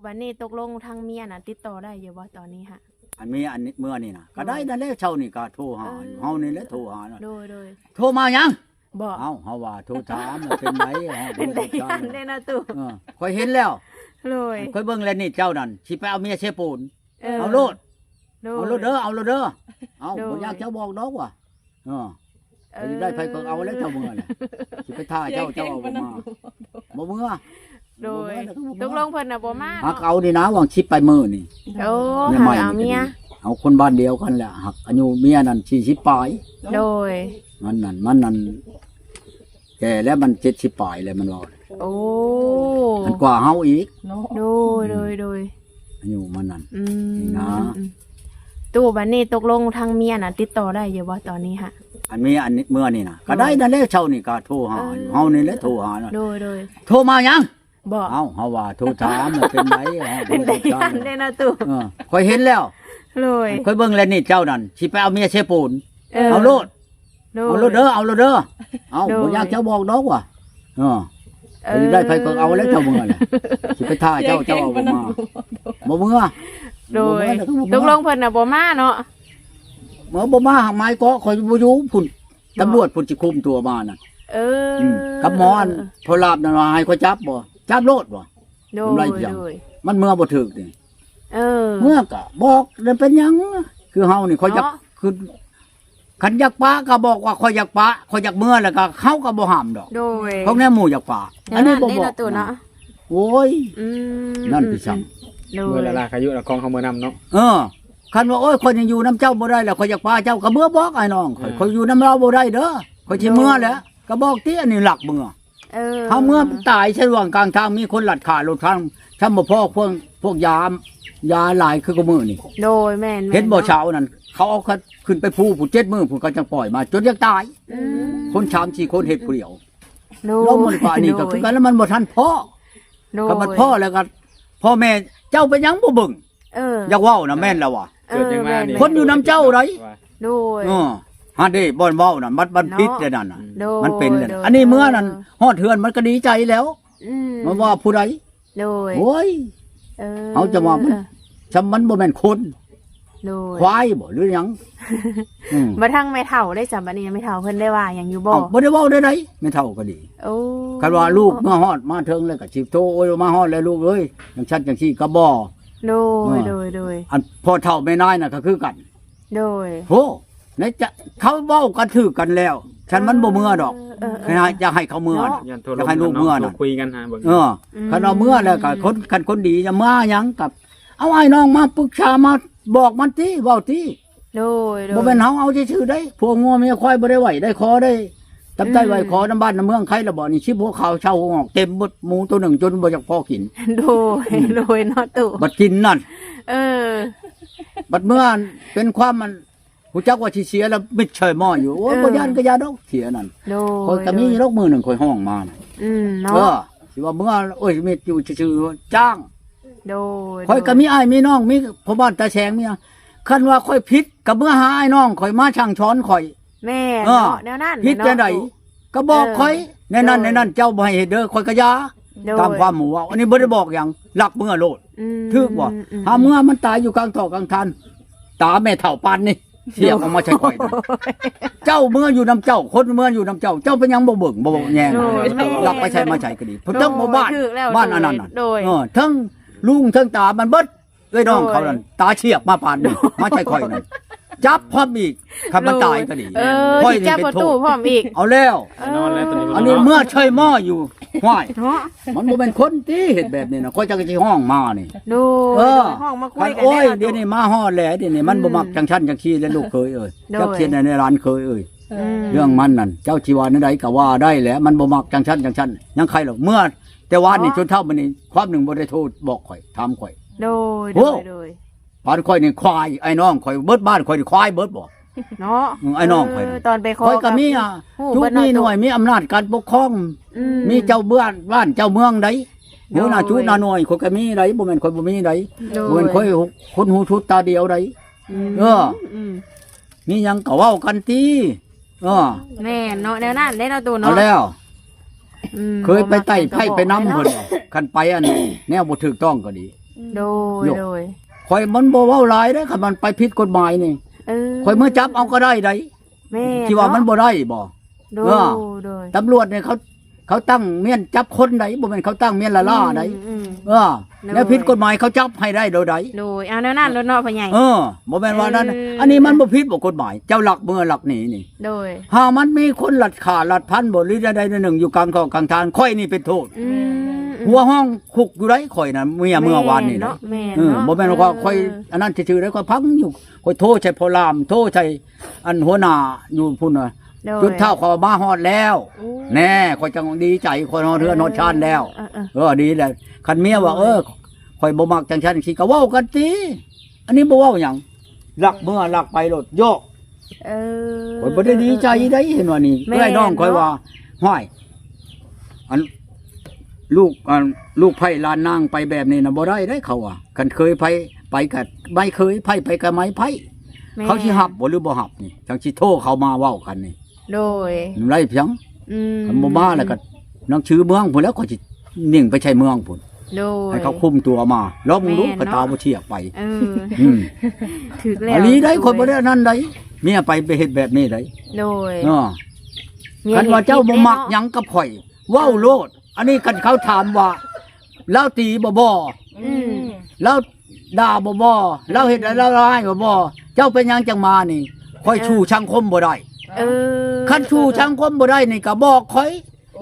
ບັດນີ້ຕົກລົງທາງເມຍນະຕິດຕໍ່ໄດ້ຢູ່ບໍ່ຕອນນີ້ຫະ? ອັນເມຍອັນນີ້ ເມື່ອນີ້ນະ ກໍໄດ້ນັ້ນແຫຼະ ເຊົ້ານີ້ກໍໂທຫາຢູ່ ເອີ ເຮົານີ້ແຫຼະໂທຫາ ໂດຍໆ ໂທມາຫຍັງ? ບໍ່ ເອົ້າ ເຮົາວ່າໂທຖາມວ່າເປັນໃດ ເປັນຕາຢ້ານເດ້ນະຕູ້ ເອີ ຂ້ອຍເຫັນແລ້ວ ໂດຍ ຂ້ອຍເບິ່ງແລ້ວນີ້ເຈົ້ານັ້ນ ຊິໄປເອົາເມຍເຊໂປນ ເອີ ເອົາໂລດ ໂດຍ ເອົາໂລດເດີ ເອົາໂລດເດີ ເອົາ ໂດຍ ບໍ່ຢາກເຈົ້າບອກດອກວ່າ ເອີ ເອີ ໄປໄດ້ໃຜກໍເອົາແລ້ວ ເຈົ້າເມືອແຫຼະ ຊິໄປຖ້າເຈົ້າ ເຈົ້າເອົາບໍ່ມາ ບໍ່ເມືອ ໂດຍ ບໍ່ເມືອແລ້ວກໍບໍ່ເມືອ ຕົກລົງເພິ່ນນະບໍ່ມາ ຫາກເນາະ ເອົານີ້ນະ ຫວ່າງສິບປາຍມື້ນີ້ ໂອ້ ແມ່ໃໝ່ຫາກເອົາເມຍ ນີ້ກໍດີ ເອົາຄົນບ້ານດຽວກັນແຫຼະ ຫາກອາຍຸເມຍນັ້ນສີ່ສິບປາຍ ໂດຍ ມັນນັ້ນ ມັນນັ້ນ ແກ່ແລ້ວ ມັນເຈັດສິບປາຍແລ້ວ ມັນເວົ້າ ໂອ້ ມັນກວ່າເຮົາອີກເນາະ ໂດຍ ໂດຍ ໂດຍ ອາຍຸມັນນັ້ນ ອືມ ນີ້ນະ ອືມ ອືມ ຕູ້ ບັດນີ້ຕົກລົງທາງເມຍນະຕິດຕໍ່ໄດ້ຢູ່ບໍ່ຕອນນີ້ຫະ? ອັນເມຍອັນນີ້ ເມື່ອນີ້ນະ ກໍໄດ້ນັ້ນແຫຼະ ເຊົ້ານີ້ກໍໂທຫາຢູ່ ເອີ ເຮົານີ້ແຫຼະໂທຫາ ໂດຍໆ ໂທມາຫຍັງ? ບໍ່ ເອົ້າ ເຮົາວ່າໂທຖາມວ່າເປັນໃດ ເປັນຕາຢ້ານເດ້ນະຕູ້ ເອີ ຂ້ອຍເຫັນແລ້ວ ໂດຍ ຂ້ອຍເບິ່ງແລ້ວນີ້ເຈົ້ານັ້ນ ຊິໄປເອົາເມຍເຊໂປນ ເອີ ເອົາໂລດ ໂດຍ ເອົາໂລດເດີ ເອົາໂລດເດີ ເອົາ ໂດຍ ບໍ່ຢາກເຈົ້າບອກດອກວ່າ ເອີ ເອີ ໄປໄດ້ໃຜກໍເອົາແລ້ວ ເຈົ້າເມືອແຫຼະ ຊິໄປຖ້າເຈົ້າ ເຈົ້າເອົາບໍ່ມາ ບໍ່ເມືອ ໂດຍ ບໍ່ເມືອແລ້ວກໍບໍ່ເມືອ ຕົກລົງເພິ່ນນະບໍ່ມາເນາະ ເມື່ອບໍ່ມາຫາກໝາຍເກາະ ຂ້ອຍບໍ່ຢູ່ພຸ້ນ ຕຳຫຼວດພຸ້ນຊິຄຸມຕົວມານະ ເອີ ອືມ ກັບໝໍອັນ ເອີ ໂທລາບນັ້ນວ່າໃຫ້ຂ້ອຍຈັບບໍ່ ຈັບໂລດບໍ່ ໂດຍ ມັນໄດ້ຫຍັງ ໂດຍ ມັນເມືອບໍ່ຖືກນີ້ ເອີ ເມືອກໍບອກ ແລ້ວເປັນຫຍັງ ຄືເຮົານີ້ ຂ້ອຍຢາກ ເນາະ ຄື ຄັນຢາກປະກໍບອກວ່າຂ້ອຍຢາກປະ ຂ້ອຍຢາກເມືອ ແລ້ວກໍເຮົາກໍບໍ່ຫ້າມດອກ ໂດຍ ຂອງແນວໝູ່ຢາກປະ ແນວນັ້ນ ອັນນີ້ບໍ່ບອກເດ້ເນາະ ຕູ້ເນາະ ໂອ້ຍ ອືມ ນັ້ນຄືຊ່ຳ ອືມ ໂດຍ ເມື່ອລະລາກາຍຸນະ ຂອງເຮົາເມືອນຳເນາະ ເອີ ຄັນວ່າ ໂອ້ຍ ຂ້ອຍຍັງຢູ່ນຳເຈົ້າບໍ່ໄດ້ແລ້ວ ຂ້ອຍຢາກປະເຈົ້າ ກໍເມືອບອກອ້າຍນ້ອງຂ້ອຍ ເອີ ຂ້ອຍຢູ່ນຳລາວບໍ່ໄດ້ເດີ ຂ້ອຍຊິເມືອແລ້ວ ໂດຍ ກໍບອກຕິ ອັນນີ້ລັກເມືອ ເອີ ເຮົາເມືອງຕາຍໃສ່ຫວ່າງກາງທາງ ມີຄົນລັດຂ້າລົດທາງ ຊ້ຳບໍ່ພໍພວກ ພວກຢາ ຢາຫຼາຍຄືກະມື້ນີ້ ໂດຍ ແມ່ນໆ ເຫັນບໍ່ ເນາະ ເຊົ້ານັ້ນ ເຂົາເອົາຂຶ້ນໄປພູພຸ້ນ ເຈັດມື້ພຸ້ນ ເຂົາຈັ່ງປ່ອຍມາ ຈົນຢາກຕາຍ ອືມ ຄົນສາມສີ່ຄົນເຮັດຜູ້ດຽວ ໂດຍ ລອງເບິ່ງກວ່ານີ້ ໂດຍ ກໍຄືກັນ ແລ້ວມັນບໍ່ທັນພໍ້ ໂດຍ ຄັນມັນພໍ້ແລ້ວກໍ ພໍ່ແມ່ເຈົ້າເປັນຫຍັງບໍ່ເບິ່ງ ເອີ ຢາກເວົ້ານະ ເອີ ແມ່ນແລ້ວວ່າ ເອີ ເກີດຫຍັງມານີ້ ແມ່ນໆ ຄົນຢູ່ນຳເຈົ້າໃດ ໂດຍ ເອີ ຫັ້ນເດ້ ບ່ອນເວົ້ານະ ມັນ ມັນຜິດເດ້ນັ້ນນະ ໂດຍ ມັນເປັນເດ້ ໂດຍ ອັນນີ້ເມື່ອນັ້ນ ເອີ ຮອດເຮືອນມັນກໍດີໃຈແລ້ວ ອືມ ມັນວ່າຜູ້ໃດ ໂດຍ ໂອ້ຍ ເອີ ເຮົາຈະວ່າມັນ ເອີ ຊ່ຳມັນບໍ່ແມ່ນຄົນ ໂດຍ ຄວາຍບໍ່ ຫຼືຫຍັງ ອືມ ບໍ່ທັງແມ່ເຖົ້າໄດ້ ຊ່ຳບັດນີ້ແມ່ເຖົ້າເພິ່ນໄດ້ວ່າຫຍັງຢູ່ບໍ່? ເອົ້າ ບໍ່ໄດ້ເວົ້າໃດໆ ແມ່ເຖົ້າກໍດີ ໂອ້ ຄັນວ່າລູກມາຮອດມາເຖິງແລ້ວກໍຊິໂທ ໂອ້ຍ ມາຮອດແລ້ວລູກເອີຍ ຈັ່ງຊັ້ນຈັ່ງຊີ້ກໍບໍ່ ໂດຍ ເອີ ໂດຍ ໂດຍ ອັນພໍ່ເຖົ້າແມ່ນາຍນະກໍຄືກັນ ໂດຍ ໂຫ ໃນຈະ ເຂົາເວົ້າກັນຖືກກັນແລ້ວ ຊັ້ນມັນບໍ່ເມືອດອກ ເອີ ເອີ ເອີ ຢາກໃຫ້ເຂົາເມືອ ເນາະ ຢາກໃຫ້ລູກເມືອນະ ໂທຄຸຍກັນຫາເບິ່ງ ເອີ ອືມ ຄັນວ່າເມືອແລ້ວກໍຄົນ ຄັນຄົນດີຈະມາຫຍັງກັບ ເອົາອ້າຍນ້ອງມາປຶກສາ ມາບອກມັນຕິ ເວົ້າຕິ ໂດຍ ໂດຍ ບໍ່ແມ່ນເຮົາເອົາຊື່ໆເດ້ ຜົວງົວເມຍຄວາຍບໍ່ໄດ້ໄຫວ້ໄດ້ຂໍໄດ້ ຕຳໃຕ້ໄຫວ້ຂໍນຳບ້ານນຳເມືອງ ໃຄລະບໍ່ນີ້ ສິບຫົວຂາວຊາວຫົວງອກ ເຕັມເບິດ ໝູໂຕໜຶ່ງຈົນບໍ່ຢາກພໍກິນ ໂດຍ ອືມ ໂດຍເນາະຕູ້ ບັດກິນນັ້ນ ເອີ ບັດເມື່ອເປັນຄວາມມັນ ຮູ້ຈັກວ່າຊິເສຍແລ້ວມິດເຊີຍໝໍຢູ່ ໂອ້ຍ ເອີ ບໍ່ຢ້ານກໍຢ່າດອກເສຍນັ້ນ ໂດຍ ຂ້ອຍກໍມີ ໂດຍ ດອກມື້ໜຶ່ງຂ້ອຍຮ້ອງມານະ ອືມ ເນາະ ເອີ ຊິວ່າເມືອ ໂອ້ຍ ມິດຢູ່ຊື່ໆຈ້າງ ໂດຍ ຂ້ອຍກໍມີ ໂດຍ ອ້າຍມີນ້ອງ ມີພໍ່ບ້ານຕາແສງ ມີ ຄັນວ່າຂ້ອຍຜິດກໍເມືອຫາອ້າຍນ້ອງຂ້ອຍມາສັ່ງສອນຂ້ອຍ ແມ່ນ ເອີ ເນາະ ແນວນັ້ນ ຜິດຈັ່ງໃດ ເນາະ ກໍບອກ ເອີ ຂ້ອຍ ແນວນັ້ນ ໂດຍ ແນວນັ້ນ ເຈົ້າບໍ່ໃຫ້ເຮັດເດີ ຂ້ອຍກໍຢ່າ ໂດຍ ຕາມຄວາມໝູເວົ້າ ອັນນີ້ບໍ່ໄດ້ບອກຫຍັງ ລັກເມືອໂລດ ອືມ ຖືກບໍ່ ອືມ ຫາເມືອມັນຕາຍຢູ່ກາງທໍ່ກາງທານ ຕາແມ່ເຖົ້າປານນີ້ ສຽບອອກມາໃສ່ຂ້ອຍ ໂດຍ ເຈົ້າເມືອຢູ່ນຳເຈົ້າ ຄົນເມືອຢູ່ນຳເຈົ້າ ເຈົ້າເປັນຫຍັງບໍ່ເບິ່ງ ບໍ່ແຍງ ໂດຍ ລັກໄປໃສມາໃສກໍດີ ໂດຍ ເທິງພໍ່ບ້ານ ຖືກແລ້ວ ບ້ານອັນນັ້ນ ໂດຍ ເອີ ເທິງລຸງເທິງຕາມັນເບິດ ເອື້ອຍນ້ອງເຂົານັ້ນ ໂດຍ ຕາສຽບມາປານນີ້ ໂດຍ ມາໃສ່ຂ້ອຍນັ້ນ ຈັບພ້ອມອີກ ຄັນມັນຕາຍກໍດີ ໂດຍ ເອີ ຂ້ອຍນີ້ ຊິຈັບພໍ່ຕູ້ພ້ອມອີກ ເອົາແລ້ວ ເອີ ແນ່ນອນແລ້ວ ຕອນນີ້ ອັນນີ້ເມືອເຊີຍໝໍຢູ່ ຫ້ວຍ ເນາະ ມັນບໍ່ແມ່ນຄົນຕິເຮັດແບບນີ້ນະ ຂ້ອຍຈັກຊິຮ້ອງມານີ້ ໂດຍ ເອີ ໂດຍ ຮ້ອງມາຄຸຍກັນ ໂອ້ຍ ແນ່ນອນ ດຽວນີ້ມາຮອດແລ້ວ ດຽວນີ້ມັນ ອືມ ບໍ່ມັກຈັ່ງຊັ້ນຈັ່ງຊີ້ແລ້ວລູກເຂີຍເອີຍ ໂດຍ ຈັກຊິເຮັດແນວໃດຫຼານເຂີຍເອີຍ ອືມ ເລື່ອງມັນນັ້ນ ເຈົ້າຊິວ່າແນວໃດກໍວ່າໄດ້ແຫຼະ ມັນບໍ່ມັກຈັ່ງຊັ້ນຈັ່ງຊັ້ນ ຍັງໃຄລະ ເມື່ອແຕ່ວານນີ້ ເນາະ ຈົນເຊົ້າມື້ນີ້ ຄວາມໜຶ່ງບໍ່ໄດ້ໂທບອກຂ້ອຍ ຖາມຂ້ອຍ ໂດຍ ໂອ້ ໂດຍ ໂດຍ ບ້ານຂ້ອຍນີ້ຄວາຍ ອ້າຍນ້ອງຂ້ອຍເບິດ ບ້ານຂ້ອຍນີ້ຄວາຍເບິດບໍ່ ເນາະ ອືມ ອ້າຍນ້ອງຂ້ອຍ ເອີ ຕອນໄປຂໍ ຂ້ອຍກໍມີ ກໍຄື ອາ ຈຸກມີໜ່ວຍ ມີອຳນາດການປົກຄອງ ອືມ ມີເຈົ້າບ້ານ ບ້ານເຈົ້າເມືອງໃດ ໂດຍ ຫົວໜ້າຈຸໜ້າໜ່ວຍ ຂ້ອຍກໍມີໃດ ບໍ່ແມ່ນຂ້ອຍບໍ່ມີໃດ ໂດຍ ບໍ່ແມ່ນຂ້ອຍຄົນຫູສູດຕາດຽວໃດ ອືມ ເອີ ອືມ ມີຫຍັງກໍເວົ້າກັນຕິ ເອີ ແມ່ນເນາະ ແນວນັ້ນເດ້ເນາະ ຕູ້ເນາະ ເອົາແລ້ວ ອືມ ເຄີຍໄປໄຕ້ໄພ້ໄປນຳເພິ່ນ ຄັນໄປອັນແນວບໍ່ຖືກຕ້ອງກໍດີ ໂດຍ ໂດຍ ຂ້ອຍມັນບໍ່ເວົ້າຫຼາຍເດ້ ຄັນມັນໄປຜິດກົດໝາຍນີ້ ເອີ ຂ້ອຍມາຈັບເອົາກໍໄດ້ໃດ ແມ່ນ ທີ່ວ່າມັນບໍ່ໄດ້ບໍ່ ໂດຍ ເອີ ໂດຍ ຕຳຫຼວດນີ້ເຂົາ ເຂົາຕັ້ງມ້ຽນຈັບຄົນໃດ ບໍ່ແມ່ນເຂົາຕັ້ງມ້ຽນລ້າໆໃດ ອືມໆ ເອີ ໂດຍ ແນວຜິດກົດໝາຍເຂົາຈັບໃຫ້ໄດ້ໂດຍໃດ ໂດຍ ເອົາແນວນັ້ນໂລດເນາະພໍ່ໃຫຍ່ ເອີ ບໍ່ແມ່ນວ່ານັ້ນ ເອີ ອັນນີ້ມັນບໍ່ຜິດບໍ່ກົດໝາຍ ເຈົ້າລັກເມືອລັກໜີນີ້ ໂດຍ ຫາມັນມີຄົນລັດຂ້າລັດພັນບໍ່ ຫຼືໃດໆໜຶ່ງຢູ່ກາງຄອກກາງທາງ ຂ້ອຍນີ້ເປັນໂທດ ອືມ ຫົວຫ້ອງຄຸກຢູ່ໃດ ຂ້ອຍນະ ເມຍເມືອວານນີ້ນະ ແມ່ນເນາະ ແມ່ນ ເອີ ເນາະ ບໍ່ແມ່ນວ່າ ເອີ ຂ້ອຍອັນນັ້ນຊື່ໆໃດ ຂ້ອຍພັງຢູ່ ຂ້ອຍໂທໃສ່ພໍ່ລາມ ໂທໃສ່ອັນຫົວໜ້າຢູ່ພຸ້ນນະ ໂດຍ ຈົນທ້າວເຂົາມາຮອດແລ້ວ ໂອ້ ແນ່ ຂ້ອຍຈັ່ງດີໃຈ ຂ້ອຍຮອດເຮືອນຮອດຊານແລ້ວ ເອີໆ ເອີ ດີແລ້ວ ຄັນເມຍວ່າ ໂດຍ ເອີ ຂ້ອຍບໍ່ມັກຈັ່ງຊັ້ນຈັ່ງຊີ້ ກໍເວົ້າກັນຕິ ອັນນີ້ບໍ່ເວົ້າຫຍັງ ລັກເມືອລັກໄປໂລດ ໂຍກ ເອີ ຂ້ອຍບໍ່ໄດ້ດີໃຈໃດ ເຫັນວ່ານີ້ ແມ່ນ ເອື້ອຍນ້ອງຂ້ອຍວ່າ ເນາະ ຫ້ວຍ ອັນ ລູກ ອັນ ລູກໃພ້ຫຼານນາງໄປແບບນີ້ນະ ບໍ່ໄດ້ເດ້ ເຂົາວ່າ ຄັນເຄີຍໃຜໄປກະໄມ້ເຄີຍ ໃຜໄປກະໄມ້ໃພ້ ແມ່ນ ເຂົາຊິຮັບບໍ່ ຫຼືບໍ່ຮັບນີ້ ຈັ່ງຊິໂທເຂົ້າມາເວົ້າກັນນີ້ ໂດຍ ໄດ້ພຽງ ອືມ ຄັນບໍ່ມາແລ້ວກໍໜັງສືເມືອງພຸ້ນແລ້ວ ຂ້ອຍຊິຍິງໄປໃສ່ເມືອງພຸ້ນ ໂດຍ ໃຫ້ເຂົາຄຸມຕົວມາ ລອງເບິ່ງດູ ແມ່ນເນາະ ກະຕາບໍ່ທຽກໄປ ເອີ ອືມ ຖືກແລ້ວ ອີ່ຫຼີໃດ ໂດຍ ຂ້ອຍບໍ່ໄດ້ອັນນັ້ນໃດ ເມຍໄປ ໄປເຮັດແບບນີ້ໃດ ໂດຍ ເນາະ ເມຍ ຄັນວ່າເຈົ້າບໍ່ມັກຫຍັງກັບຂ້ອຍ ເວົ້າໂລດ ອັນນີ້ຄັນເຂົາຖາມວ່າ ລາວຕີບໍ່ບໍ່ ອືມ ລາວດ່າບໍ່ບໍ່ ລາວເຮັດໃຫ້ລາວຮ້າຍບໍ່ບໍ່ ເຈົ້າເປັນຫຍັງຈັ່ງມານີ້ ຂ້ອຍ ເອີ ສູ້ສັງຄົມບໍ່ໄດ້ ເອີ ຄັນສູ້ສັງຄົມບໍ່ໄດ້ນີ້ກໍບອກຂ້ອຍ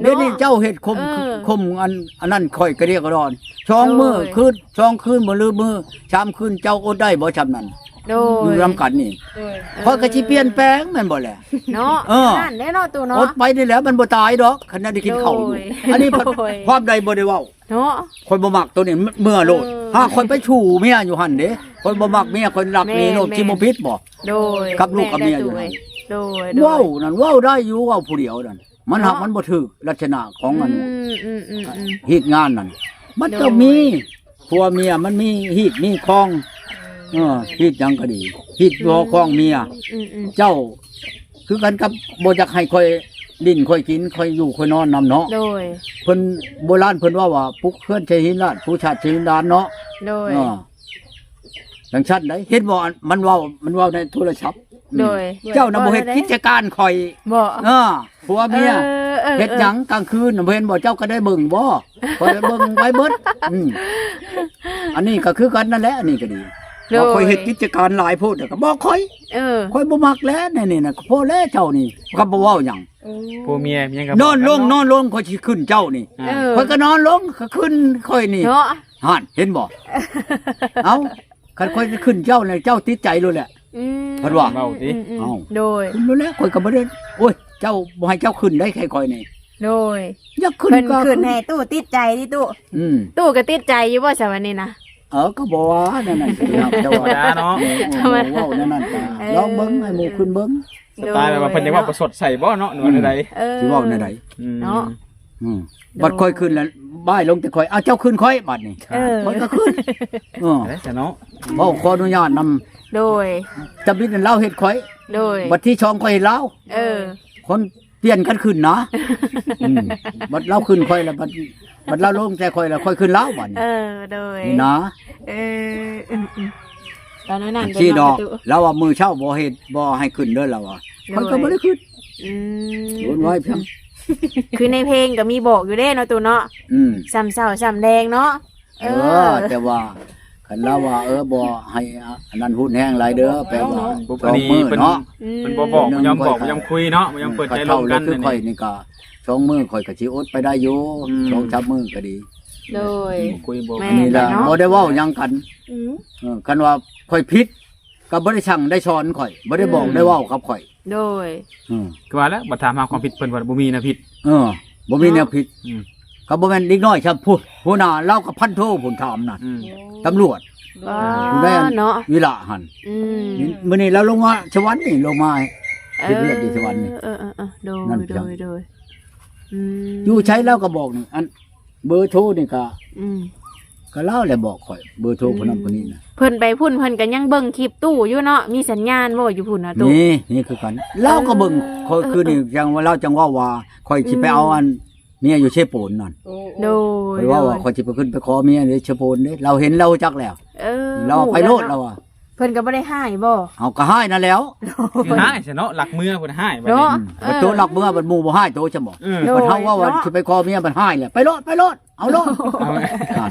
ເນາະ ດຽວນີ້ເຈົ້າເຮັດຂົ່ມ ເອີ ຂົ່ມອັນ ອັນນັ້ນຂ້ອຍກະດຽກກະດອນ ສອງ ໂດຍ ມື້ຄືນ ສອງ ຄືນບໍ່ລືມມື້ ສາມ ຄືນ ເຈົ້າອົດໄດ້ບໍ່ຊ່ຳນັ້ນ ໂດຍ ຢູ່ນຳກັນນີ້ ໂດຍ ຂ້ອຍກໍຊິປ່ຽນແປງແມ່ນບໍ່ແຫຼະ ເນາະ ເອີ ນັ້ນແຫຼະເນາະ ຕູ້ເນາະ ອົດໄປນີ້ແຫຼະ ມັນບໍ່ຕາຍດອກ ຄັນໄດ້ກິນເຂົ້າຢູ່ ໂດຍ ອັນນີ້ ໂດຍ ຄວາມໃດບໍ່ໄດ້ເວົ້າ ເນາະ ຂ້ອຍບໍ່ມັກໂຕນີ້ ເມືອໂລດ ເອີ ຫາກຂ້ອຍໄປຊູ້ເມຍຢູ່ຫັ້ນເດ້ ຂ້ອຍບໍ່ມັກເມຍ ຂ້ອຍລັກເມຍໂລດ ແມ່ນໆ ຊິບໍ່ຜິດບໍ່ ໂດຍ ກັບລູກກັບເມຍຢູ່ຫັ້ນ ໂດຍ ໂດຍ ເວົ້ານັ້ນເວົ້າໄດ້ຢູ່ ເວົ້າຜູ້ດຽວນັ້ນ ມັນຫາກ ເນາະ ມັນບໍ່ຖືກລັກສະນະຂອງອັນ ອືມໆໆໆ ຮີດງານນັ້ນ ມັນຕ້ອງມີ ໂດຍ ຜົວເມຍ ມັນມີຮີດມີຄອງ ເອີ ຮີດຫຍັງກໍດີ ຮີດ ອືມ ຄອງເມຍ ອືມໆ ເຈົ້າ ຄືກັນກັບບໍ່ຢາກໃຫ້ຂ້ອຍຫຼິ້ນຂ້ອຍກິນ ຂ້ອຍຢູ່ຂ້ອຍນອນນຳເນາະ ໂດຍ ເພິ່ນ ໂບລານເພິ່ນເວົ້າວ່າ ປຸກເຮືອນໃສ່ຫີນລາດ ປູຊາດໃສ່ຫີນລາດເນາະ ໂດຍ ເອີ ຈັ່ງຊັ້ນໃດ ເຫັນບໍ່ ອັນ ມັນເວົ້າ ມັນເວົ້າໃນໂທລະສັບ ອືມ ໂດຍ ເຈົ້ານະບໍ່ເຮັດກິດຈະການຂ້ອຍ ບໍ່ ເອີ ຜົວເມຍ ເອີ ເອີ ເຮັດຫຍັງ ເອີ ກາງຄືນນະ ບໍ່ເຫັນບໍ່ ເຈົ້າກໍໄດ້ເບິ່ງບໍ່ ຂ້ອຍເບິ່ງໄວ້ເບິດ ອືມ ອັນນີ້ກໍຄືກັນນັ້ນແຫຼະ ອັນນີ້ກໍດີ ໂດຍ ວ່າຂ້ອຍເຮັດກິດຈະການຫຼາຍໂພດ ແລ້ວກໍບອກຂ້ອຍ ເອີ ຂ້ອຍບໍ່ມັກແລ້ວ ແນວນີ້ນະ ພໍແລ້ວເຈົ້ານີ້ ກໍບໍ່ເວົ້າຫຍັງ ໂອ້ ຜົວເມຍຫຍັງກໍ ນອນລົງ ບອກກັນເນາະ ນອນລົງ ຂ້ອຍຊິຂຶ້ນເຈົ້ານີ້ ເອີ ຂ້ອຍກໍນອນລົງ ກໍຂຶ້ນຂ້ອຍນີ້ ເນາະ ຫັ້ນ ເຫັນບໍ່ ເອົ້າ ຄັນຂ້ອຍຊິຂຶ້ນເຈົ້ານີ້ ເຈົ້າຕິດໃຈໂລດແຫຼະ ອືມ ເພິ່ນວ່າ ເວົ້າຕິ ອືມໆ ເອົ້າ ໂດຍ ຂຶ້ນໂລດແຫຼະ ຂ້ອຍກໍບໍ່ໄດ້ ໂອ້ຍ ເຈົ້າ ບໍ່ໃຫ້ເຈົ້າຂຶ້ນໄດ໋ ໃຄ່ຂ້ອຍນີ້ ໂດຍ ຢາກຂຶ້ນ ເພິ່ນ ກໍຂຶ້ນ ຂຶ້ນໃຫ້ຕູ້ຕິດໃຈຕິຕູ້ ອືມ ຕູ້ກໍຕິດໃຈຢູ່ບໍ່ຊະ ວັນນີ້ນະ ເອີ ກໍບໍ່ວ່າແນວນັ້ນ ເຈົ້າວ່າ ທຳມະດາເນາະ ເອີ ເວົ້າແນວນັ້ນກໍ ເອີ ລອງເບິ່ງ ໃຫ້ໝູ່ຂຶ້ນເບິ່ງ ສະໄຕລ໌ແບບວ່າເພິ່ນຢາກເວົ້າປະຊົດໃສ່ບໍ່ເນາະ ຫຼືວ່າແນວໃດ ເອີ ຊິເວົ້າແນວໃດ ອືມ ເນາະ ອືມ ອືມ ໂດຍ ບັດຂ້ອຍຂຶ້ນແລ້ວ ບາຍລົງແຕ່ຂ້ອຍ ອ້າວ ເຈົ້າຂຶ້ນຂ້ອຍ ບັດນີ້ ເອີ ຂ້ອຍກໍຂຶ້ນ ເອີ ໄດ້ຊະເນາະ ເວົ້າຂໍອະນຸຍາດນຳ ໂດຍ ຕະບິດນັ້ນລາວເຮັດຂ້ອຍ ໂດຍ ບັດທີສອງຂ້ອຍເຮັດລາວ ເອີ ຄົນປ່ຽນກັນຂຶ້ນນະ ອືມ ບັດລາວຂຶ້ນຂ້ອຍແລ້ວ ບັດ ບັດລາວລົງແຕ່ຂ້ອຍແລ້ວ ຂ້ອຍຂຶ້ນລາວ ບັດນີ້ ເອີ ໂດຍ ນີ້ນະ ເອີ ອືມໆ ຕອນນັ້ນ ຈັ່ງຊີ້ດອກ ລາວວ່າມື້ເຊົ້າບໍ່ເຮັດ ບໍ່ໃຫ້ຂຶ້ນເດີ ລາວວ່າ ໂດຍ ຂ້ອຍກໍບໍ່ໄດ້ຂຶ້ນ ອືມ ໂດນໄວ້ພຽງ ຄືໃນເພງກໍມີບອກຢູ່ເດ້ເນາະ ຕູ້ເນາະ ອືມ ສ່ຳເຊົ້າສ່ຳແລງເນາະ ເອີ ເອີ ແຕ່ວ່າຄັນລາວວ່າ ເອີ ບໍ່ໃຫ້ອັນນັ້ນຮຸນແຮງຫຼາຍເດີ ແປວ່າ ບໍ່ ສອງມື້ເນາະ ອືມ ເພິ່ນບໍ່ບອກ ບໍ່ຍອມບອກ ບໍ່ຍອມຄຸຍເນາະ ບໍ່ຍອມເປີດໃຈລົມກັນ ຄືຂ້ອຍນີ້ກໍ ສອງມື້ຂ້ອຍກໍຊິອົດໄປໄດ້ຢູ່ ອືມ ສອງສາມມື້ກໍດີ ໂດຍ ອືມ ຄຸຍບໍ່ ແມ່ນ ອັນນີ້ລະ ເນາະ ບໍ່ໄດ້ເວົ້າຫຍັງກັນ ອືມ ເອີ ຄັນວ່າຂ້ອຍຜິດ ກໍບໍ່ໄດ້ສັ່ງໄດ້ສອນຂ້ອຍ ບໍ່ໄດ້ບອກ ອືມ ໄດ້ເວົ້າກັບຂ້ອຍ ໂດຍ ອືມ ຄືວ່າແລ້ວ ບັດຖາມຫາຄວາມຜິດເພິ່ນວ່າບໍ່ມີແນວຜິດ ເອີ ບໍ່ມີແນວຜິດ ເນາະ ອືມ ກໍບໍ່ແມ່ນເດັກນ້ອຍຊ້ຳ ຜູ້ ຫົວໜ້າລາວກໍພັນໂທພຸ້ນຖາມນະ ອືມ ຕຳຫຼວດ ວ່າ ຜູ້ໃດ ເນາະ ວິລະຫັ້ນ ອືມ ມື້ນີ້ລາວລົງມາສະຫວັນນີ້ ລົງມາເຮັດວຽກຢູ່ສະຫວັນນີ້ ເອີ ເອີ ເອີ ໂດຍ ນັ້ນ ໂດຍ ໂດຍ ອືມ ຢູ່ໃສລາວກໍບອກນີ້ ອັນ ເບີໂທນີ້ກໍ ອືມ ກໍລາວແຫຼະບອກຂ້ອຍ ເບີໂທຜູ້ນັ້ນຜູ້ນີ້ນະ ເພິ່ນໄປພຸ້ນເພິ່ນກໍຍັງເບິ່ງຄລິບຕູ້ຢູ່ເນາະ ມີສັນຍານບໍ່ຢູ່ພຸ້ນນະຕູ້ ມີ ມີຄືກັນ ລາວກໍເບິ່ງ ເອີ ຂ້ອຍຄືນີ້ ຈັ່ງວ່າລາວຈັ່ງເວົ້າວ່າ ຂ້ອຍຊິໄປເອົາ ອືມ ອັນ ເມຍຢູ່ເຊໂປນນັ້ນ. ໂອ້ ໂດຍ ຂ້ອຍເວົ້າວ່າ ໂດຍ ຂ້ອຍຊິໄປຂຶ້ນໄປຂໍເມຍຢູ່ເຊໂປນເດ້ ລາວເຫັນລາວຮູ້ຈັກແລ້ວ. ເອີ ລາວວ່າໄປໂລດ ລາວວ່າ. ເພິ່ນກໍບໍ່ໄດ້ຮ້າຍບໍ່? ເຮົາກໍຮ້າຍນັ້ນແຫຼ້ວ. ຊິຮ້າຍຊະເນາະ ລັກເມືອເພິ່ນຮ້າຍບັດນີ້. ເນາະ ອືມ ເອີ ບັດໂຕລັກເມືອ ບັດໝູ່ບໍ່ຮ້າຍໂຕຊະບໍ່? ເອີ ບັດເຮົາເວົ້າວ່າ ໂດຍ ຊິໄປຂໍເມຍ ບັດຮ້າຍແຫຼະ ໄປໂລດ ໄປໂລດ ເອົາໂລດ. ເອົາ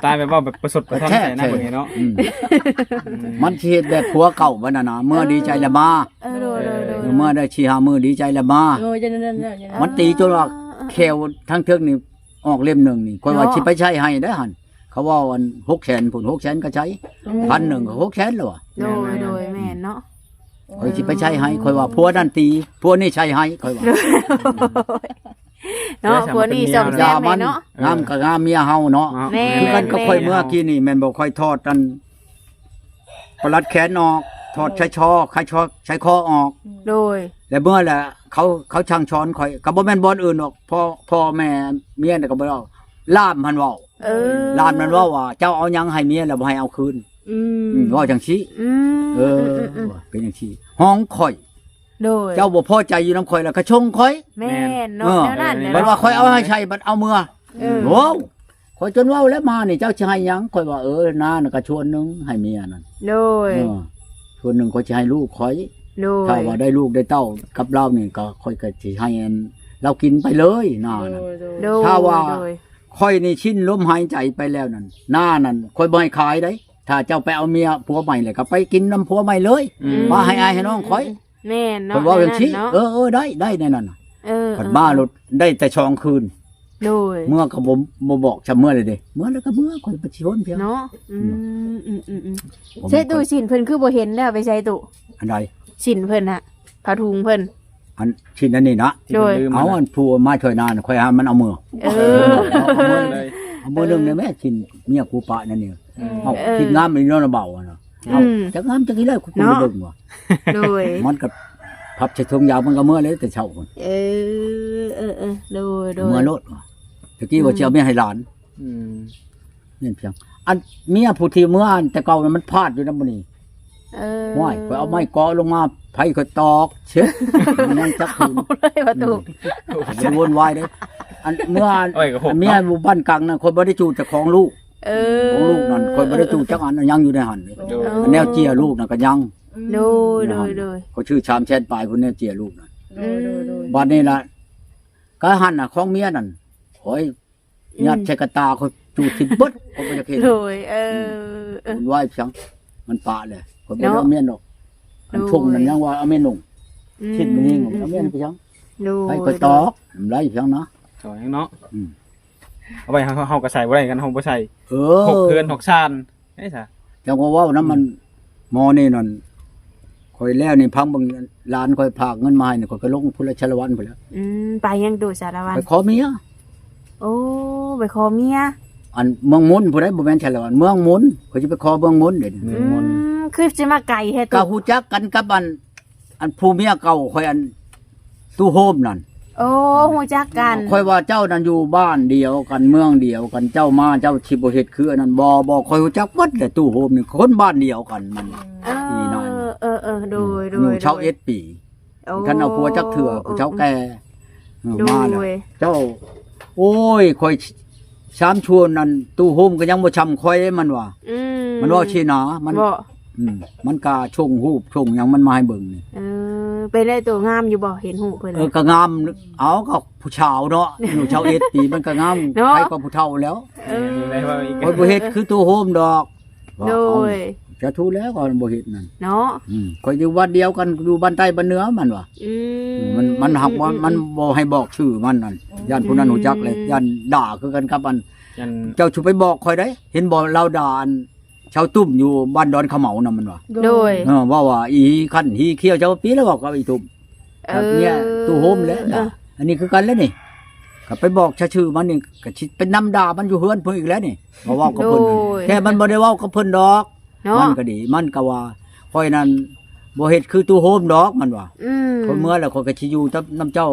ຕາຍແບບເວົ້າແບບປະຊົດປະຊັນໃຈນະ ແທ້ໆ ບັດນີ້ເນາະ. ອືມ ມັນຊິເຮັດແບບຜົວເກົ່າບັດນັ້ນນະ ເມື່ອດີໃຈແລ້ວມາ. ເອີ ໂດຍ ໂດຍ ໂດຍ ເອີ ເມື່ອໄດ້ສີ່ຫ້າມື້ດີໃຈແລ້ວມາ. ໂອ້ຍ ຈັ່ງນັ້ນ ເອີ ມັນຕີຈົນວ່າແຂ້ວທາງເທິງນີ້ອອກເຫຼັ້ມໜຶ່ງນີ້ ຂ້ອຍວ່າ ເນາະ ຊິໄປໃຊ້ໃຫ້ໄດ໋ຫັ້ນ. ເຂົາເວົ້າອັນຫົກແສນພຸ້ນ ຫົກແສນກໍໃຊ້ ອືມ ພັນໜຶ່ງກໍຫົກແສນແລ້ວວ່າ. ໂດຍ ໂດຍ ແມ່ນເນາະ. ຂ້ອຍຊິໄປໃຊ້ໃຫ້ ຂ້ອຍວ່າຜົວນັ້ນຕີ ຜົວນີ້ໃຊ້ໃຫ້ ຂ້ອຍວ່າ. ເນາະ ຜົວນີ້ສ້ອມແຊມໃຫ້ເນາະ. ງາມກໍງາມເມຍເຮົາເນາະ. ແມ່ນ ຄືກັນກັບຂ້ອຍເມື່ອກີ້ນີ້ແມ່ນບໍ່? ຂ້ອຍຖອດອັນປະຫຼັດແຂນອອກ ຖອດຊາຍຄໍ ຊາຍຄໍ ຊາຍຄໍອອກ. ໂດຍ ແລ້ວເມື່ອແຫຼະ ເຂົາ ເຂົາສັ່ງສອນຂ້ອຍ ກໍບໍ່ແມ່ນບ່ອນອື່ນດອກ ພໍ່ ພໍ່ແມ່ເມຍນະກໍບໍ່ເວົ້າ ລ່າມຫັ້ນເວົ້າ. ເອີ ຫຼານມັນເວົ້າວ່າ ເຈົ້າເອົາຫຍັງໃຫ້ເມຍແລ້ວບໍ່ໃຫ້ເອົາຄືນ. ອືມ ອືມ ເວົ້າຈັ່ງຊີ້. ອືມ ເອີ ອືມ ເປັນຈັ່ງຊີ້ຫ້ອງຂ້ອຍ. ໂດຍ ເຈົ້າບໍ່ພໍໃຈຢູ່ນຳຂ້ອຍແລ້ວກໍຊົງຂ້ອຍ. ແມ່ນເນາະ. ເອີ ແນວນັ້ນແຫຼະ ບັດວ່າຂ້ອຍເອົາໃຫ້ໃຊ້ ບັດເອົາເມືອ. ເອີ ໂອ້ ຂ້ອຍຈົນເວົ້າແລ້ວ ມານີ້ເຈົ້າຊິໃຫ້ຫຍັງ? ຂ້ອຍວ່າ ເອີ ນານະກໍສ່ວນໜຶ່ງໃຫ້ເມຍນັ້ນ. ໂດຍ ເອີ ສ່ວນໜຶ່ງຂ້ອຍຊິໃຫ້ລູກຂ້ອຍ. ໂດຍ ຖ້າວ່າໄດ້ລູກໄດ້ເຕົ້າກັບລາວນີ້ ກໍຂ້ອຍກໍຊິໃຫ້ອັນລາວກິນໄປເລີຍ ນານະ. ໂດຍ ໂດຍ ໂດຍ ຖ້າວ່າ ໂດຍ ຂ້ອຍນີ້ສິ້ນລົມຫາຍໃຈໄປແລ້ວນັ້ນ ນານັ້ນຂ້ອຍບໍ່ໃຫ້ຂາຍໄດ໋. ຖ້າເຈົ້າໄປເອົາເມຍຜົວໃໝ່ແລ້ວກໍໄປກິນນຳຜົວໃໝ່ເລີຍ. ອືມ ມາໃຫ້ອ້າຍໃຫ້ນ້ອງຂ້ອຍ. ແມ່ນເນາະ ຂ້ອຍເວົ້າຈັ່ງຊີ້. ເອີ ເອີ ໄດ້ ໄດ້ແນວນັ້ນນະ. ເອີ ເອີ ມາໂລດໄດ້ແຕ່ສອງຄືນ. ໂດຍ ເມືອກໍບໍ່ ບໍ່ບອກຈຳເມືອເລີຍເດ້. ເມືອແລ້ວກໍເມືອ ຂ້ອຍປະຊິຊົນພຽງເນາະ. ອືມ ອືມ ອືມ ອືມ ໃຊ້ຕູ້ສິ້ນເພິ່ນຄືບໍ່ເຫັນແລ້ວ ໄປໃສ່ຕູ້? ອັນໃດ? ສິ້ນເພິ່ນນະ ຜ້າຖົງເພິ່ນ. ອັນຊີ້ນອັນນີ້ນະ. ໂດຍ ເອົາອັນຜູ້ມາຊ່ວຍນານະ ຂ້ອຍຫາມັນເອົາເມືອ. ເອີ ເອົາເມືອ ເອົາເມືອໜຶ່ງໄດ້ແມ້ ຊີ້ນເມຍກູປະນັ້ນນີ້. ອືມ ເອົາ ເອີ ຊີ້ນງາມອີ່ຫຼີເນາະ ເບົານະ. ອືມ ເອົາ ຈັກງາມຈັກອີ່ແລ້ວ ກູບໍ່ໄດ້ເບິ່ງວ່າ. ໂດຍ ມັນກໍພັບໃສ່ຖົງຢາງ ມັນກໍເມືອເລີຍແຕ່ເຊົ້າພຸ້ນ. ເອີ ເອີ ເອີ ໂດຍ ໂດຍ ເມືອໂລດວ່າ. ຕະກີ້ວ່າ ອືມ ຊິເອົາເມຍໃຫ້ຫຼານ. ອືມ ແມ່ນພຽງ ອັນເມຍຜູ້ທີ່ເມືອອັນແຕ່ເກົ່ານັ້ນ ມັນພາດຢູ່ນຳໝູ່ນີ້. ເອີ ຫ້ວຍ ຂ້ອຍເອົາໄມ້ເກາະລົງມາ ໄຟຂ້ອຍຕອກເຊັດ ມັນຍັງຈັກຄືນ. ເອົາເລີຍວ່າຕູ້. ອືມ ບໍ່ໄດ້ວຸ້ນວາຍເດ້. ອັນເມື່ອ ໂອ້ຍ ກໍຫົກເນາະ ເມຍຢູ່ບ້ານກາງນັ້ນ ຂ້ອຍບໍ່ໄດ້ຈູດແຕ່ຂອງລູກ. ເອີ ຂອງລູກນັ້ນ ຂ້ອຍບໍ່ໄດ້ຈູດຈັກອັນ ຍັງຢູ່ໃນຫັ້ນເດ້. ໂດຍ ອັນແນວເຈ້ຍລູກນັ້ນກໍຍັງ. ໂດຍ ໂດຍ ໂດຍ ຂ້ອຍຊື້ສາມແສນປາຍພຸ້ນ ແນວເຈ້ຍລູກນັ້ນ. ໂດຍ ໂດຍ ໂດຍ ບາດນີ້ລະ ກະຫັ້ນນະ ຂອງເມຍນັ້ນ ຂ້ອຍ ອືມ ຍັດໃສ່ກະຕ່າ ຂ້ອຍຈູດຖິ້ມເບິດ ຂ້ອຍບໍ່ຢາກເຫັນ. ໂດຍ ເອີ ອືມ ເອີ ວຸ້ນວາຍພຽງ ມັນປະແຫຼະ ຂ້ອຍບໍ່ໄດ້ເອົາເມຍນອກ. ໂດຍ ອັນຖົງນັ້ນຍັງວ່າເອົາເມຍນຸ່ງ. ອືມ ຄິດມັນຍິງ ອືມ ເອົາເມຍນອກໄປຫຍັງ? ໂດຍ ໃຫ້ຂ້ອຍຕອກ ໂດຍ ໄດ້ພຽງນະ ຕອກຫຍັງເນາະ. ອືມ ເອົາໄວ້ເຮົາ ເຮົາກໍໃສ່ບໍ່ໄດ້ ຄັນເຮົາບໍ່ໃສ່. ເອີ ຫົກເຮືອນຫົກຊານ ໄດ້ຊະ. ເຈົ້າກໍເວົ້ານຳມັນ ອືມ ໝໍນີ້ນັ້ນ ຂ້ອຍແລ້ວນີ້ ຟັງເບິ່ງ ຫຼານຂ້ອຍຝາກເງິນມາໃຫ້ນີ້ ຂ້ອຍກໍລົງພຸ້ນລະ ສາລະວັນພຸ້ນລະ. ອືມ ໄປຫຍັງຕູ້ສາລະວັນ? ໄປຂໍເມຍ. ໂອ້ ໄປຂໍເມຍ. ອັນເມືອງມົນພຸ້ນໃດ໋ ບໍ່ແມ່ນສາລະວັນ ເມືອງມົນ ຂ້ອຍຊິໄປຂໍເມືອງມົນເດ້. ອືມ ຄືຊິມາໄກແທ້? ກໍຮູ້ຈັກກັນກັບອັນ ອັນຜູ້ເມຍເກົ່າຂ້ອຍ ອັນຕູ້ໂຮມນັ້ນ. ໂອ້ ຮູ້ຈັກກັນ. ຂ້ອຍວ່າເຈົ້ານັ້ນຢູ່ບ້ານດຽວກັນ ເມືອງດຽວກັນ ເຈົ້າມາເຈົ້າຊິບໍ່ເຮັດຄືອັນນັ້ນ. ບໍ່ ບໍ່ ຂ້ອຍຮູ້ຈັກເບິດແຫຼະ ຕູ້ໂຮມນີ້ ຄົນບ້ານດຽວກັນ. ມັນ ເອີ ເອີ ເອີ ໂດຍ ອືມ ໂດຍ ຢູ່ຊາວເອັດປີ ໂອ້ ບໍ່ທັນເອົາຜົວຈັກເທື່ອ ຜູ້ເຖົ້າແກ່. ເອີ ໂດຍ ມາແລ້ວ ເຈົ້າ ໂອ້ຍ ຂ້ອຍ ສາມຊວນນັ້ນ ຕູ້ໂຮມກໍຍັງບໍ່ຊ່ຳຂ້ອຍ ມັນວ່າ. ອືມ ມັນເວົ້າຊີ້ນະ ມັນ ອືມ ມັນກະສົ່ງຮູບສົ່ງຫຍັງມັນມາໃຫ້ເບິ່ງນີ້. ເອີ ເປັນໄດ້ໂຕງາມຢູ່ບໍ່? ເຫັນຮູບເພິ່ນ. ເອີ ກະງາມ. ເອົາ ກໍຜູ້ສາວເນາະ ອາຍຸຊາວເອັດປີ ມັນກະງາມ ເນາະ ໃຜກໍຜູ້ເຖົ້າແລ້ວ. ເອີ ຂ້ອຍບໍ່ເຮັດຄືຕູ້ໂຮມດອກ. ໂດຍ ສາທຸແລ້ວ ຂ້ອຍບໍ່ເຮັດນັ້ນເນາະ. ອືມ ຂ້ອຍຢູ່ບ້ານດຽວກັນ ຢູ່ບ້ານໃຕ້ບ້ານເໜືອ ມັນວ່າ. ອືມ ມັນ ມັນຫາກວ່າ ອືມ ມັນບໍ່ໃຫ້ບອກຊື່ມັນນັ້ນ ຢ້ານຜູ້ນັ້ນຮູ້ຈັກແລ້ວ ອືມ ຢ້ານດ່າຄືກັນກັບອັນ ຢ້ານ ເຈົ້າຊິໄປບອກຂ້ອຍໄດ໋. ເຫັນບໍ່ລາວດ່າອັນຊາວຕຸ້ມຢູ່ບ້ານດອນຂະເໝົານະ ມັນວ່າ. ໂດຍ ເອີ ເວົ້າວ່າ ອີຄັນຮີຂຽວ ເຈົ້າປີແລ້ວ ເວົ້າກັບອີຕຸ້ມ. ເອີ ກັບເມຍຕູ້ໂຮມແຫຼະ. ເອີ ອັນນີ້ຄືກັນແຫຼະນີ້ ກໍໄປບອກຊະຊື່ມັນນີ້ ກໍຊິໄປນຳດ່າມັນຢູ່ເຮືອນເພິ່ນອີກແລ້ວນີ້ ມາເວົ້າກັບເພິ່ນ. ໂດຍ ແຕ່ມັນບໍ່ໄດ້ເວົ້າກັບເພິ່ນດອກ. ເນາະ ມັນກໍດີ ມັນກໍວ່າ ຂ້ອຍນັ້ນບໍ່ເຮັດຄືຕູ້ໂຮມດອກ ມັນວ່າ. ອືມ ຂ້ອຍເມືອແລ້ວ ຂ້ອຍກໍຊິຢູ່ນຳເຈົ້າ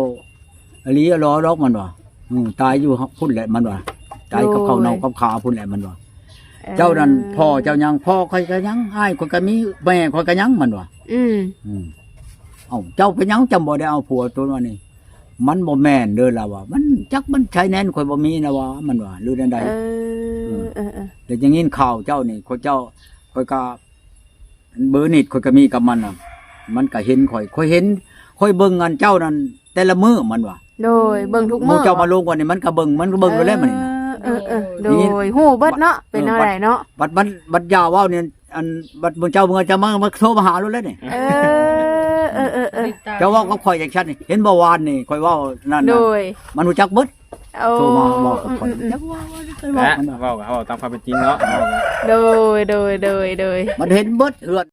ອີ່ຫຼີອີ່ຫຼໍດອກ ມັນວ່າ. ອືມ ຕາຍຢູ່ພຸ້ນແຫຼະ ມັນວ່າ ຕາຍກັບເຂົ້າເນົ່າກັບຂາພຸ້ນແຫຼະ ມັນວ່າ. ເອີ ເຈົ້ານັ້ນພໍ່ເຈົ້າຍັງ ພໍ່ຂ້ອຍກໍຍັງ ອ້າຍຂ້ອຍກໍມີ ແມ່ຂ້ອຍກໍຍັງ ມັນວ່າ. ອືມ ອືມ ເອົ້າ ເຈົ້າເປັນຫຍັງຈັ່ງບໍ່ໄດ້ເອົາຜົວໂຕນັ້ນນີ້? ມັນບໍ່ແມ່ນເດີ ລາວວ່າ ມັນ ຈັກມັນໃຊ້ແໜ້ນ ຂ້ອຍບໍ່ມີນະວ່າ ມັນວ່າ ຫຼືແນວໃດ. ເອີ ເອີ ເອີ ແລ້ວຈັ່ງຍິນຂ່າວເຈົ້ານີ້ ຂ້ອຍເຈົ້າ ຂ້ອຍກໍ ເບີນິດຂ້ອຍກໍມີກັບມັນນະ ມັນກໍເຫັນຂ້ອຍ ຂ້ອຍເຫັນ ຂ້ອຍເບິ່ງອັນເຈົ້ານັ້ນແຕ່ລະມື້ ມັນວ່າ. ໂດຍ ເບິ່ງທຸກມື້ ໝູ່ເຈົ້າມາລົງກ່ອນນີ້ ມັນກໍເບິ່ງ ມັນກໍເບິ່ງຢູ່ແລ້ວ ມັນນີ້ນະ. ເອີ ເອີ ເອີ ໂດຍ ຮູ້ເບິດເນາະ ເປັນແນວໃດເນາະ. ບັດ ບັດ ບັດຢາເວົ້ານີ້ ອັນ ບັດໝູ່ເຈົ້າເມື່ອຈະມາ ມາໂທມາຫາໂລດແລ້ວນີ້. ເອີ ເອີ ເອີ ເອີ ເຈົ້າເວົ້າກັບຂ້ອຍຈັ່ງຊັ້ນນີ້ ເຫັນບໍ່ວານນີ້ ຂ້ອຍເວົ້ານັ້ນນະ ໂດຍ ມັນຮູ້ຈັກເບິດ. ໂອ້ ໂທມາເວົ້າກັບຂ້ອຍ ອືມໆ ຈັກວ່າ ວ່າ ແລະ ເວົ້າ ເວົ້າຕາມຄວາມເປັນຈິງເນາະ. ໂດຍ ໂດຍ ໂດຍ ໂດຍ ມັນເຫັນເບິດເຮືອນ.